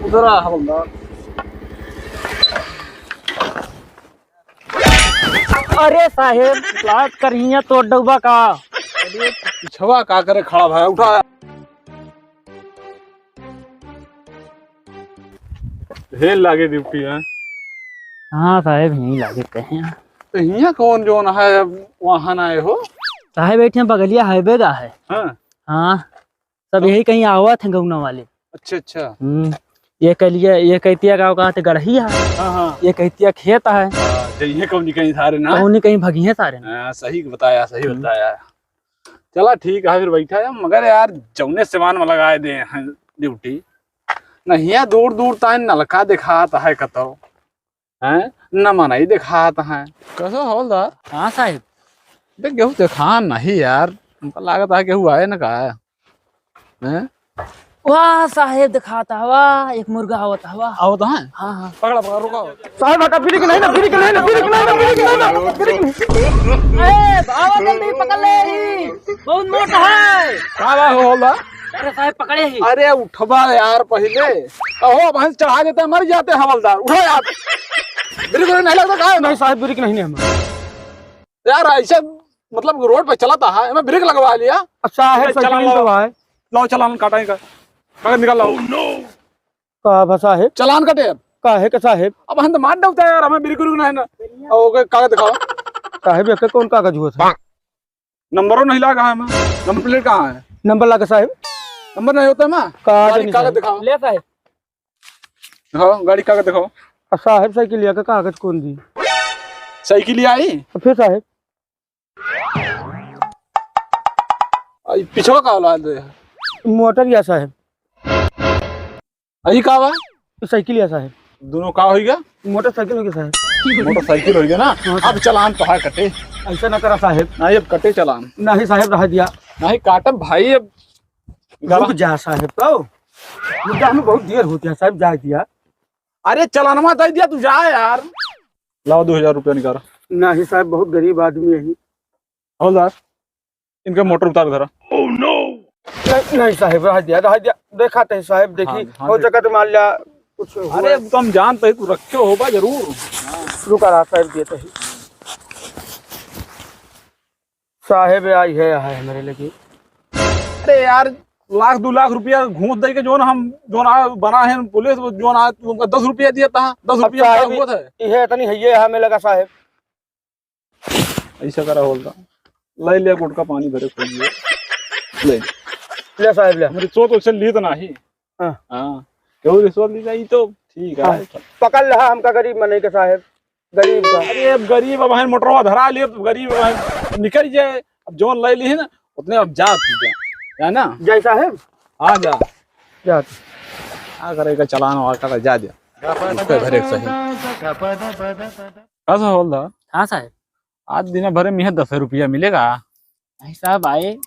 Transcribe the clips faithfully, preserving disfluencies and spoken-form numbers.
उधर आ, हवलदार। अरे साहेब, लात करहिया तोड़ डउबा का? अरे पिछवा का करे खड़ा भया, उठा। हेल लागे ड्यूटी है। हाँ साहेब, यहीं लागे कहीं। तो हियाँ कौन जौन है, वहाँ ना आए हो? साहेब, बैठे हैं, बगलिया हाईवे का है। हाँ। हाँ, सब यही कहीं आवत हैं गौना वाले। अच्छा, अच्छा। हम्म, ये कह लिया, ये कहतिया का कहते गड़ही है। हाँ, हाँ। ये कहतिया खेत है। हाँ, जइहे कौनी कहीं सारे ना। कौनी कहीं भगिहे सारे ना। हाँ, सही बताया, सही हम्म। बताया। चला ठीक है, फिर बैठा है, मगर यार जौने सिवान में लगाए दे हैं ड्यूटी, नहिया दूर दूर ताईं नलका देखात है कतौ, हैं? न मनई देखात है। कैसा हवलदार? हाँ साहेब। देख, केहू देखा नहीं यार, हमका लागत है केहू आए न का, हैं? वाह साहेब, देखात है, वाह, एक मुर्गा आवत है, वाह। आवत है? हाँ, हाँ। पकड़ा, पकड़ा, रुका। साहेब, हटा, ब्रेक नहीं ना, ब्रेक नहीं ना, ब्रेक नहीं ना, ब्रेक नहीं ना, ब्रेक नहीं। ए, बाबा, जल्दी पकड़ ले, ई बहुत मोटा है। का बा हो, हवलदार? अरे साहेब, पकड़े ही। अरे उठबा यार पहिले। अहो, भैंस चढ़ा देते, मर जाते हवलदार। उठो यार। ब्रेक नहीं लगता का? नहीं साहेब, ब्रेक नहीं है हमारा। यार, ऐसे मतलब रोड पे चलाता है, एमे ब्रेक लगवा लिया। अच्छा है, चला साइकिल लाओ। तो है। लाओ, चालान काटा इनका। कागज निकाल लाओ। का बा साहेब? चालान कटे अब। का है का साहेब? अब हम तो मार डरता है यार, हमें ब्रेक उरेक नहीं ना। और ओके कागज दिखाओ। साहेब, एके कौन कागज हुआ था? नंबरो नहीं लागा है हमें। नंबर प्लेट कहाँ है? नंबर लागा साहेब। नंबर नहीं होता है ना? का गाड़ी नहीं कागज साहेब? दिखाओ। ले साहेब। दिखाओ, गाड़ी कागज दिखाओ। आ साहेब, साइकिलिया का कागज कौन दी? साइकिलिया आई? तो फिर साहेब? आई पिछवा का वाला दे। मोटर या साहेब। आई का बा? साइकिल या साहेब। दोनों का होई गया? मोटरसाइकिल हो गया साहेब। मोटरसाइकिल हो गया ना? हाँ, साहेब। अब चालान तो है कटे। ऐसा ना करा साहेब। नहीं, अब कटे चालान। नहीं साहेब, रह दिया। नहीं काटब भाई, अब रुक जा साहेब, तो मुद्दा हमें बहुत देर होती है साहेब, जा दिया। अरे चालानमा दे दिया, तू जा यार। लाओ, दो हजार रुपया निकाल। नहीं साहेब, बहुत गरीब आदमी है। हवलदार, इनका मोटर उतार धरा। नहीं, नहीं साहेब, रह दिया, रह दिया। देखा थे साहेब, देखी, हाँ, हाँ, हो देख। सके तो मान लिया कुछ हुआ। अरे, तुम जानते ही, तू रखे होबा जरूर। रुका रहा साहेब, देते ही। साहेब आई है, है हमरे लगे। अरे यार, लाख दो लाख रुपया घूस दे के जोन हम, जोन आ बना है पुलिस, जोन आ तुमका दस रुपया दिया था, दस अब रुपया का साहेब, हुआ था? ये इतनी है, ये हमें लगा साहेब। ऐसा करा होता, ले लिया गुटखा पानी भरे खोल लिया, ले। ले साहेब, ले। हमरी सोच वैसे ली तो नाही। हाँ। हाँ, केहू रिश्वत ली जाई तो ठीक है। हाँ, पकड़ ले, हाँ, हमका गरीब मनई के साहेब, गरीब का। अरे अब गरीब, अब हन मोटरवा धरा लिए, अब गरीब अब हन निकल जाए, अब जोन ले ली है ना, उतने अब जा तू जा, है ना? जय साहेब। हाँ, जा। जा। का करे का चालान वाला का, जा, जा। उसके घर एक सही। का सा हवलदार? हाँ साहेब। आज दिन भरे में यह दस रुपया मिलेगा? नहीं साहब, आए।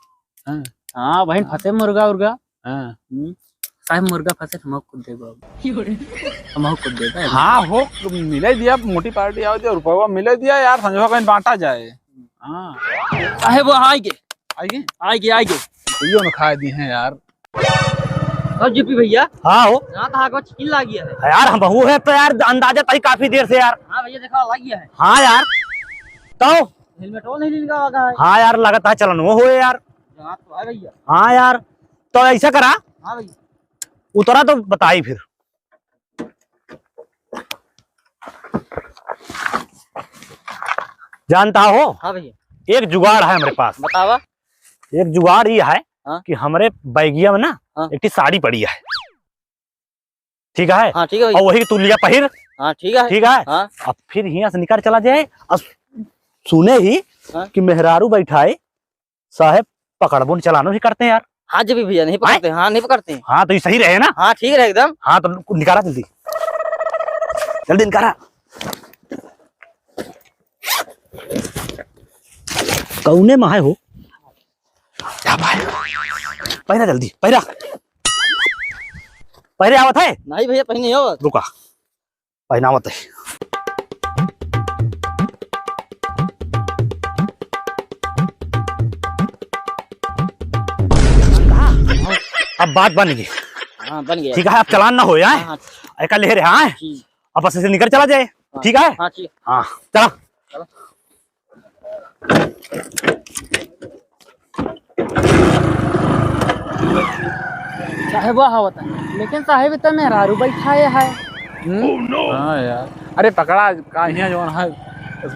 हाँ। हाँ, बहिन हाँ। फंसे मुर्गा उर्गा। हाँ। हम्म। साहब, मुर्गा फंसे, हम खुद देबो अब। हम खुद देबो। हाँ, हो, मिले दिया, मोटी पार्टी आओ, जो रुपया मिले दिया यार, संजोग कहीं बांटा जाए। हाँ। साहब, वो आइगे। आइगे? आइगे, आइगे। यो न खाए दी हैं यार। और जीपी भैया? हाँ हो। यहाँ कहाँ को चिकिन लाग गया है? यार, हम बहू है तो यार, अंदाजा तई काफी देर से यार। हाँ भैया, देखा, लाग गया है। हाँ यार। तो हेलमेट वो नहीं लेने का लगा है। हाँ यार, लगता है चलन वो होए यार। हाँ तो है भैया। हाँ यार, तो ऐसा करा। हाँ भैया। उतरा तो बताई फिर। जानता हो? हाँ भैया। एक जुगाड़ है हमरे पास। बतावा। एक जुगाड़ ये है हाँ। कि हमरे बैगिया में ना हाँ। एक ठी साड़ी पड़ी है। ठीक है? हाँ, ठीक है भैया। और वही तू लिया पहिर। हाँ, ठीक है। ठीक है? हाँ। अब फिर हियां से निकल चला जाए और सुने ही हाँ। कि मेहरारू बैठाए, साहेब पकड़बो न चलानो ही करते हैं यार। हाँ जी भैया, नहीं पकड़ते हैं। हाँ, नहीं पकड़ते हैं। हाँ, तो ये सही रहे ना? हाँ, ठीक रहे एकदम। हाँ, तो निकाला जल्दी, जल्दी निकाला। कौने में है हो? जा भाई, पहिरा जल्दी, पहिरा। पहिरे आवत है? नहीं भैया, पहिरे नहीं आवत। रुका, पहिनावत है। अब बात बन गई। हाँ, बन गया। ठीक है, अब चालान ना हो जाए। हाँ, हाँ। एका ले रहे, हाँ? ठीक। अब बस से निकल चला जाए। हाँ। ठीक है? हाँ, ठीक। हाँ, चला। चलो। साहेब, वाह होता है। लेकिन साहेब, इतना मेहरारू बैठा है। हम्म? हाँ यार। अरे पकड़ा, का हियाँ जौन है,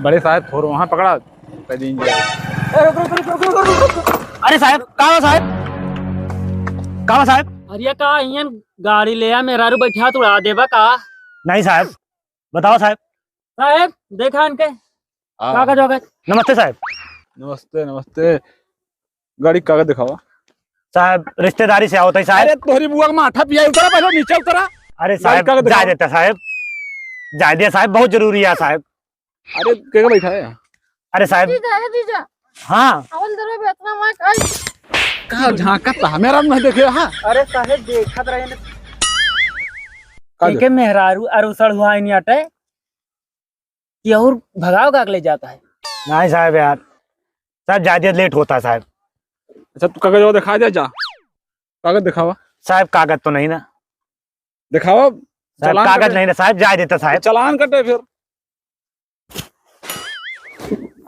बड़े साहेब थोर वहाँ पकड़ा। कर दीजिए। ए, रुक, रुक, रुक। अरे साहेब, का बा साहेब? का बा साहेब? अरे का इहन गाड़ी ले आ, मेहरारू बैठा त उड़ा देबा का? नहीं साहेब, बताओ साहेब। साहेब, देखा इनके हाँ। कागज वागज। नमस्ते साहेब। नमस्ते, नमस्ते। गाड़ी कागज दिखावा। साहेब, रिश्तेदारी से आवत है साहेब। अरे तोहरी बुआ के माठा पिया, उतरा पहले, नीचे उतरा। अरे गाड़ी साहेब, कागज दिखावा। जाए देता साहेब, जाए दिया साहेब, बहुत जरूरी है साहेब। अरे, के के बैठा है? अरे साहेब। जीजा, ए जीजा। हाँ। हवलदार भी इतना मार, आई। का झांकत था? मेरा मुंह देखे, हाँ। अरे साहेब, देखत रहे ने। का के दे? के मेहरारू अरुसड़ हुआ है नहीं अटे कि और भगाव का ले जाता है। नहीं साहेब यार, साहेब, जाए दिया, लेट होता है साहेब। अच्छा, तू कागज वो दिखा दे, जा। कागज दिखावा। साहेब, कागज तो नहीं ना। दिखावा। साहेब, चालान कागज कटे। नहीं ना साहेब, जाए देता साहेब। चालान कटे फिर।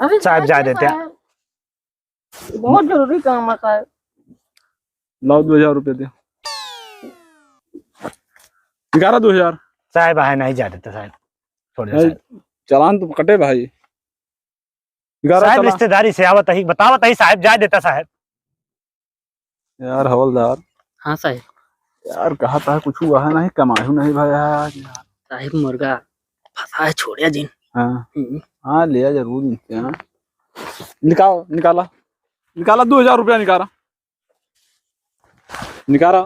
अरे साहेब, जाए देते हैं। साहेब, बहुत जरूरी काम है साहेब। लाओ, दो हजार रुपये दे। ग्यारह, दो हजार। साहेब, आहे नहीं, जाए देते साहेब, छोड़ दे नहीं, साहेब। चालान तो कटे भाई। ग्यारह साहेब, चालान। रिश्तेदारी से आवत ही, बतावत ही साहेब, जाए देता साहेब। यार हवलदार। हाँ साहेब। यार, कहा था कुछ हुआ है नहीं, कमाई नहीं भाई आज यार। साहेब, मुर्गा फंसा है, छोड़िया जिन। हाँ। हम्म। हाँ, लिया जरूर इनसे, हाँ। निकाल, निकाला, निकाला, दो हजार रुपया निकाला, निकाला,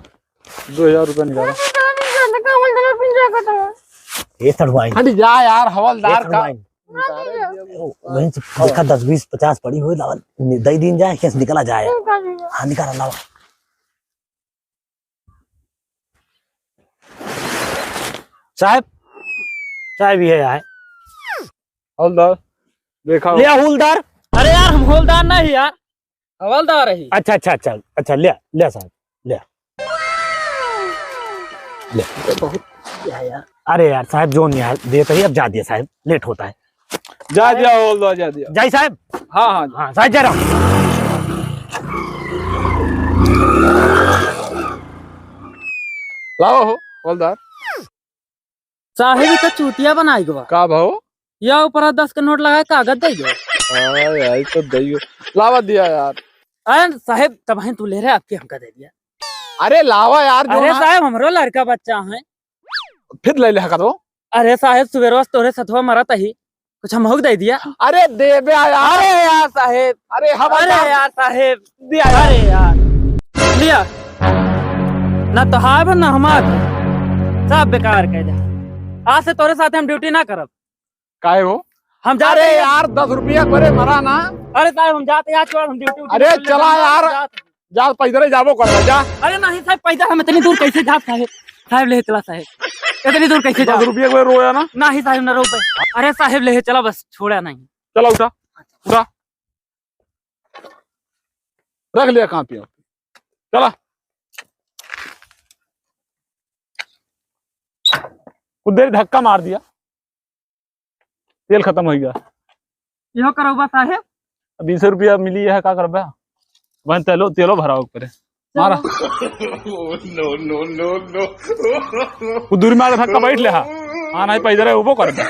दो हजार रुपया निकाला। ये सड़वाई। हट जा यार, हवलदार ये का। सड़वाई। ओ, वहीं से देखा, दस, बीस, पचास पड़ी हुई, लावा, नि-, दई दीन जाए, केस निकला जाए। हाँ, निकाला, लावा। साहेब, साहेब, ये आए। हवलदार, देखा हो। लिया हवलदार। अरे यार, हम हवलदार नहीं यार, हवलदार है। अच्छा, अच्छा, अच्छा, अच्छा, लिया, लिया साहेब, लिया। ले। बहुत किया यार। अरे यार साहेब, जो नहीं है, देता ही, अब जा दिया साहेब, लेट होता है। जा दिया, बोल दो, जा दिया। जाई साहेब? हाँ, हाँ। हाँ, साहेब जा रहा हूँ। लाओ हो, हवलदार। साहेब, ई तो चूतिया बनाई गवा। का भाव? या ऊपर दस के नोट लगाए, कागज दे गवा। हाँ, यार, ई तो दे गवा। लावा दिया यार। अरे साहेब, तब हैं तू ले रहे, आपके हमका दे दिया। अरे लावा यार, जो अरे ना। साहेब, हमरो लड़का बच्चा है। फिर ले ले हका तो। अरे साहेब, सुबेरवा से तोरे सथवा मरत ही, कुछ हमहू के दे दिया। अरे देबे यार। अरे यार साहेब। अरे हम अरे यार। यार साहेब। दिया यार। अरे यार। लिया। ना तोहार बा, ना हमार बा। सब बेकार कर दे। आज से तोरे साथ हम ड्यूटी ना करब। काहे हो? हम जाते अरे हैं। यार, दस रुपया करे मरा ना। अरे साहेब, हम जाते हैं, आज छोड़, हम ड्यूटी उटी अरे कर लेते चला हैं, यार। जाते हैं। जा, पैदल ही जाबो कर, जा। अरे नहीं साहेब, पैदल हम इतनी दूर कैसे जाब साहेब? साहेब ले चला साहेब, इतनी दूर कैसे जाब? दस रुपया कोई रोया ना? नहीं साहेब, ना रो पाए। अरे साहेब ले चला बस, छोड़ा नहीं। चला उठा, उठा। रख लिया कहाँ पे? चला। कुछ देर धक्का मार दिया। तेल खतम होइ गया। इहो करौबा साहेब? अब बीस रुपया मिली है, का करबा? वहीं तेलो, तेलो भरावे के परे। मारा। No, no, no, no। वो दूरी मारे धक्का बैठ ले हा। हाँ, नहीं, पैदल है, उबो करबा।